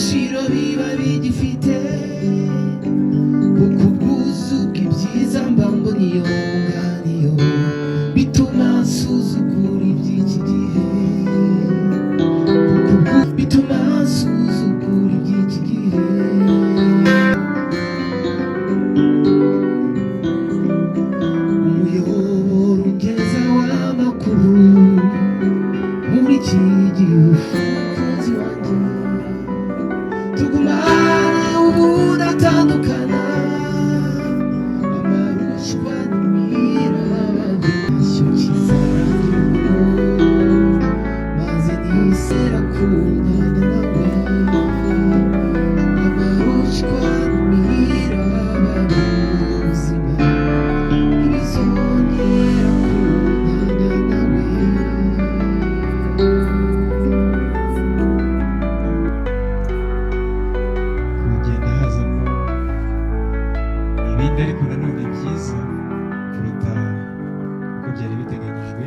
Gaciro biba bigifite, kuko ubwuzu bw'ibyiza mba mbona iyo nganiyo bituma nsuzugura iby'iki gihe, kuko bituma nsuzugura iby'iki gihe. Umuyoboro ugeza w'amakuru muri iki gihe, umukunzi wanjye, tugumane ubudatandukana, amarushywa n'imiraba ntacyo kizarangira maze nisera kundana nawe, amarushywa n'imiraba ubuzima ntibizongera kundana nawe. Kugenda hazamo ibindi, ariko nanone byiza kuruta uko byari biteganyijwe.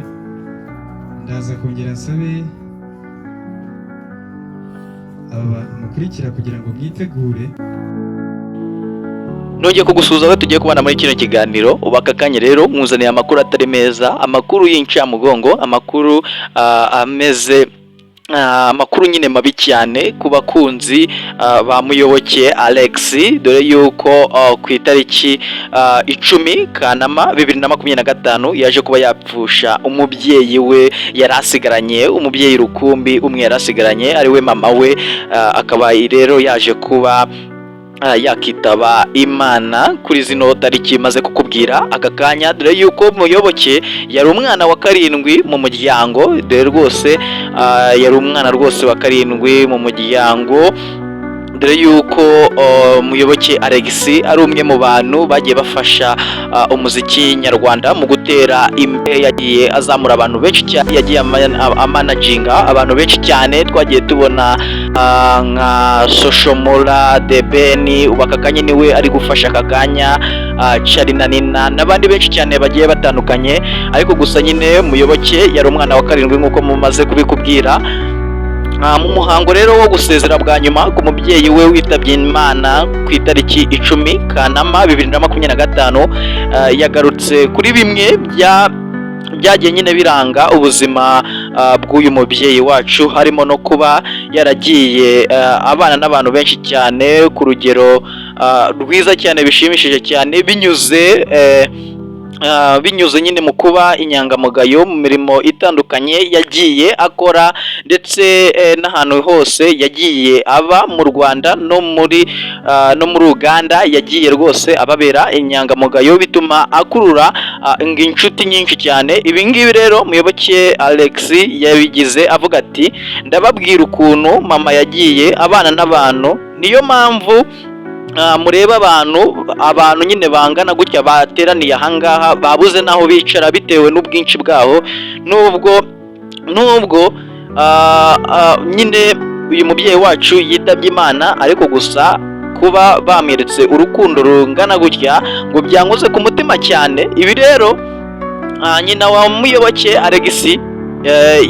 Ndaza kongera nsabe aba bantu mukurikira kugira ngo mwitegure. Nongeye kugusuhuza aho tugiye kubana muri kino kiganiro. Ubu aka kanya rero nkuzaniye amakuru atari meza, amakuru y'incamugongo, amakuru ameze amakuru nyine mabi cyane ku bakunzi ba Muyoboke Alex, dore yuko ku itariki 10 Kanama 2025 yaje kuba yapfusha umubyeyi we yari asigaranye, umubyeyi rukumbi umwe yari asigaranye, ari we mama we, akaba rero yaje kuba yakitaba Imana kuri zino tariki maze kukubwira aka kanya, dore yuko Muyoboke yari umwana wa karindwi mu muryango. Dore rwose yari umwana rwose wa karindwi mu muryango, dore yuko Muyoboke Alex ari umwe mu bantu bagiye bafasha umuziki nyarwanda mu gutera imbere. Yagiye azamura abantu benshi cyane, yagiye amanaginga abantu benshi cyane twagiye tubona nka Social Mula, The Ben, ubu aka kanya niwe ari gufasha aka kanya, Charly na Nina n'abandi benshi cyane bagiye batandukanye. Ariko gusa nyine Muyoboke yari umwana wa karindwi nk'uko mumaze kubikubwira. Mu muhango rero wo gusezera bwa nyuma ku mubyeyi we witabye Imana ku itariki 10 Kanama 2025, yagarutse kuri bimwe byagiye nyine biranga ubuzima bw'uyu mubyeyi wacu, harimo no kuba yaragiye abana n'abantu benshi cyane ku rugero rwiza cyane, bishimishije cyane, binyuze nyine mu kuba inyangamugayo mu mirimo itandukanye yagiye akora, ndetse n'ahantu hose yagiye aba mu Rwanda no muri Uganda, yagiye rwose ababera inyangamugayo, bituma akurura inshuti nyinshi cyane. Ibi ngibi rero Muyoboke Alex yabigize avuga ati: "Ndababwira ukuntu mama yagiye abana n'abantu, niyo mpamvu mureba abantu nyine bangana gutya bateraniye ahangaha, babuze n'aho bicara bitewe n'ubwinshi bwaho." Nubwo nyine uyu mubyeyi wacu yitabye Imana, ariko gusa kuba bamweretse urukundo rungana gutya ngo byankoze ku mutima cyane. Ibi rero nyina wa Muyoboke Alex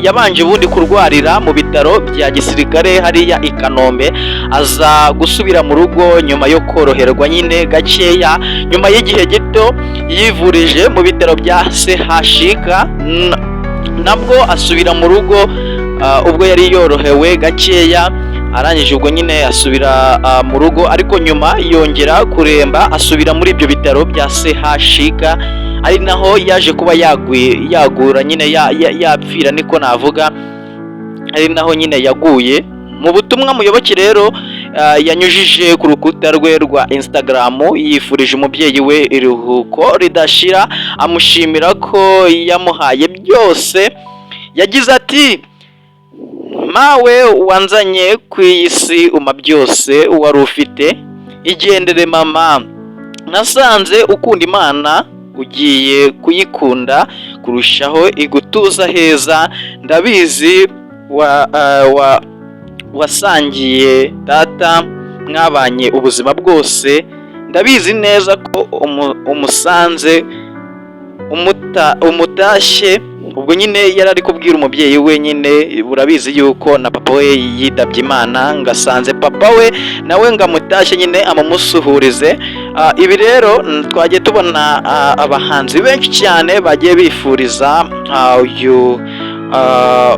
yabanje ubundi kurwarira mu bitaro bya gisirikare hariya i Kanombe, aza gusubira mu rugo nyuma yo koroherwa nyine gakeya. Nyuma y'igihe gito yivurije mu bitaro bya CHUK, nabwo asubira mu rugo ubwo yari yorohewe gakeya. Arangije ubwo nyine asubira mu rugo, ariko nyuma yongera kuremba, asubira muri ibyo bitaro bya CHUK, ari naho yaje kuba yagura nyine yapfira, niko navuga, ari naho nyine yaguye. Mu butumwa Muyoboke rero yanyujije ku rukuta rwe rwa Instagram, yifurije umubyeyi we iruhuko ridashira, amushimira ko yamuhaye byose. Yagize ati: "Mawe wanzanye ku iyi si, umpa byose wari ufite, igendere mama. Nasanze ukunda Imana, ugiye kuyikunda kurushaho, igutuza heza. Ndabizi wasangiye data, mwabanye ubuzima bwose. Ndabizi neza ko umusanze umutashye Ubwo nyine yari ari kubwira umubyeyi we nyine, urabizi yuko na papa we yitabye Imana, ngasanze papa we nawe ngo amutashye nyine amumusuhurize. Ibi rero twagiye tubona abahanzi benshi cyane bagiye bifuriza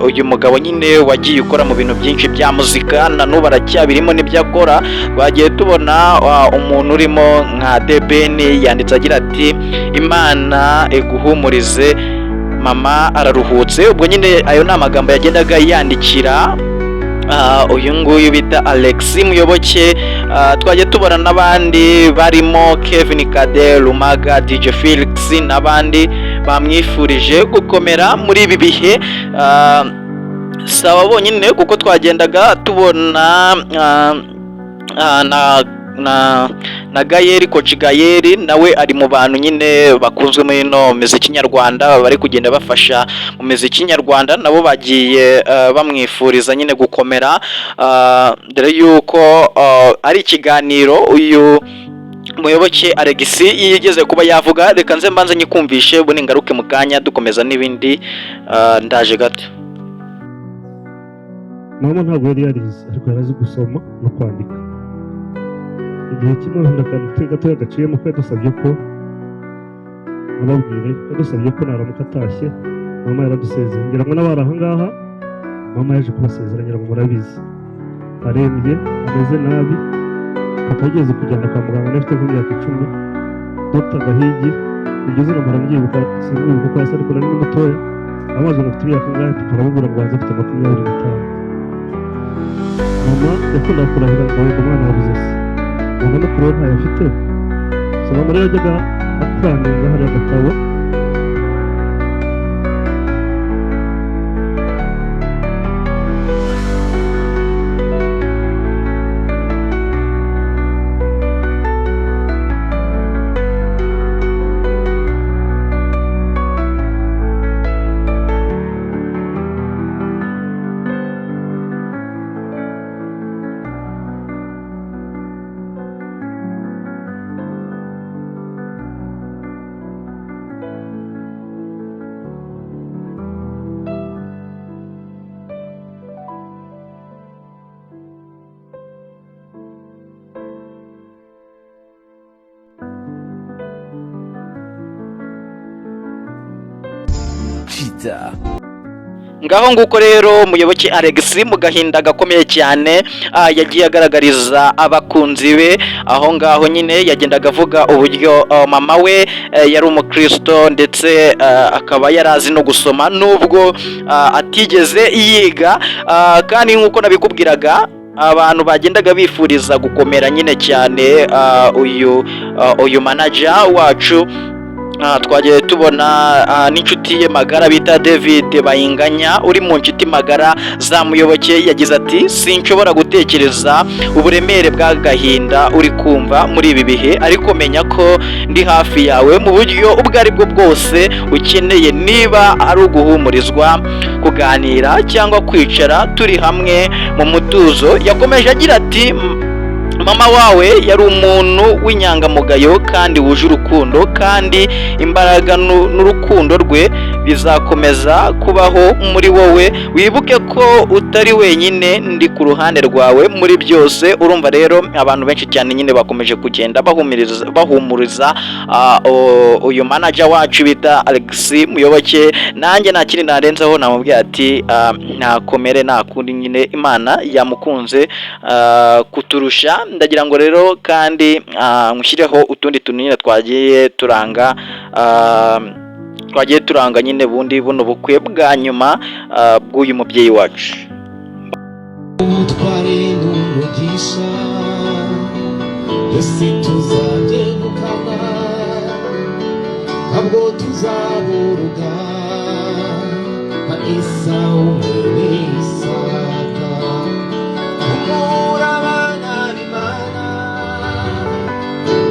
uyu mugabo nyine wagiye ukora mu bintu byinshi bya muzika, na n'ubu aracyabirimo n'ibyo akora. Twagiye tubona umuntu urimo nka The Ben yanditse agira ati: "Imana iguhumurize, mama araruhutse." Ubwo nyine ayo ni amagambo yagendaga yandikira uyu nguyu bita Alex Muyoboke. Twagiye tubona n'abandi barimo Kevin Kade, Rumaga, DJ Felix n'abandi bamwifurije gukomera muri ibi bihe. Saba bonyine kuko twagendaga tubona na Gael, Coach Gael nawe ari mu bantu nyine bakunzwe muri ino miziki nyarwanda, bari kugenda bafasha mu miziki nyarwanda, nabo bagiye bamwifuriza nyine gukomera, dore yuko ari ikiganiro uyu Muyoboke Alex yigeze kuba yavuga. Reka nze mbanze nyikumvishe, ubundi ngaruke mu kanya dukomeza n'ibindi. Ndaje gato. Mama ntabwo yari yarize, ariko yari azi gusoma no kwandika. Igihe kimwe wenda akantu gatoya gaciyemo ko yadusabye ko nababwire, yadusabye ko naramuka atashye. Mama yaradusezeye, ngira ngo n'abari aha ngaha, mama yaje kubasezera, ngira ngo murabizi, arembye, ameze nabi. Papa yageze kujyana kwa muganga nari afite nk'imyaka 10. Dr Gahigi, iryo zina murabyibuka, simwibuka uko asa ariko nari ni mutoya. Amaze ngo afite imyaka ingahe, papa aramubwira ngo banze afite 25. Mama yakundaga kurahira ngo wenda umwana yabuze se, ngo na mukuru we ntayo afite. So mama rero yajyaga apuraninga hariya agatabo. Cheetah. Ngaho nguko rero Muyoboke Alex mu gahinda gakomeye cyane, yagiye agaragariza abakunzi be aho ngaho nyine yagendaga avuga uburyo mama we yari umukristo ndetse akaba yari azi no gusoma nubwo atigeze yiga. Kandi nk'uko nabikubwiraga, abantu bagendaga bifuriza gukomera nyine cyane uyu manager wacu. Twagiye tubona n'inshuti ye magara bita David Bayinganya, uri mu nshuti magara za Muyoboke, yagize ati: "Sinshobora gutekereza uburemere bw'agahinda uri kumva muri ibi bihe, ariko menya ko ndi hafi yawe mu buryo ubwo ari bwo bwose ukeneye, niba ari uguhumurizwa, kuganira cyangwa kwicara turi hamwe mu mutuzo." Yakomeje agira ati: "Mama wawe yari umuntu w'inyangamugayo kandi wuje urukundo, kandi imbaraga n'urukundo rwe bizakomeza kubaho muri wowe. Wibuke ko utari wenyine, ndi ku ruhande rwawe muri byose." Urumva rero abantu benshi cyane nyine bakomeje kugenda bahumuriza uyu manager wacu bita Alex Muyoboke. Nanjye nta kindi narenzaho, namubwiye ati ntakomere, nta kundi nyine, Imana yamukunze kuturusha. Ndagira ngo rero kandi mushyireho utundi tuntu nyine twagiye turanga nyine bundi buno bukwe bwa nyuma bw'uyu mubyeyi wacu. Umutware n'umugisha byose tuzabyegukana, ntabwo tuzaburuga nka Esawu mwene Isaka. Humura abana b'Imana,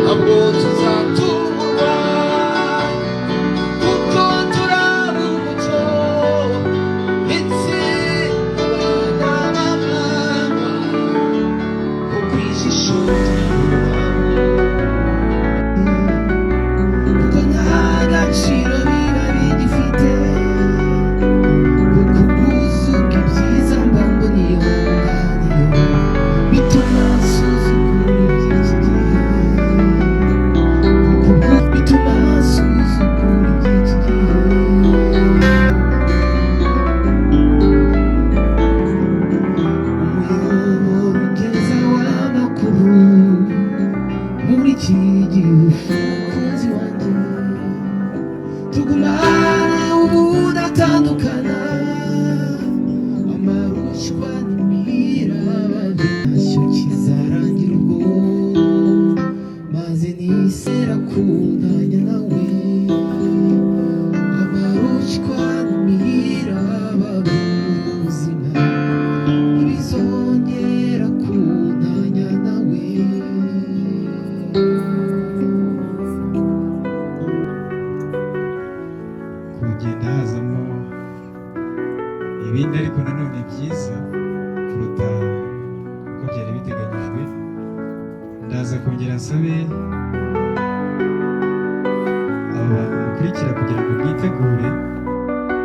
ntabwo tuzatungurwa kuko turaba umucyo ndetse abana b'Imana kuko ijisho ry'uhoraho, kuko nta gaciro biba bigifite. nsabe aba bantu mukurikira kugira ngo mwitegure.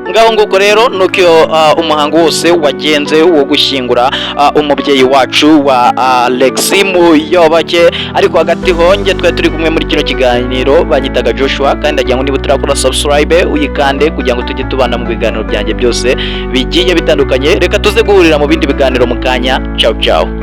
Ngaho nguko rero, nuko iyo umuhango wose wagenze wo gushyingura umubyeyi wacu wa Alex Muyoboke. Ariko hagati ho njye twari turi kumwe muri kino kiganiro, banyitaga Joshua, kandi ndagira ngo niba utarakora subscribe uyikande kugira ngo tujye tubana mu biganiro byanjye byose bigiye bitandukanye. Reka tuze guhurira mu bindi biganiro mu kanya. Ciao ciao.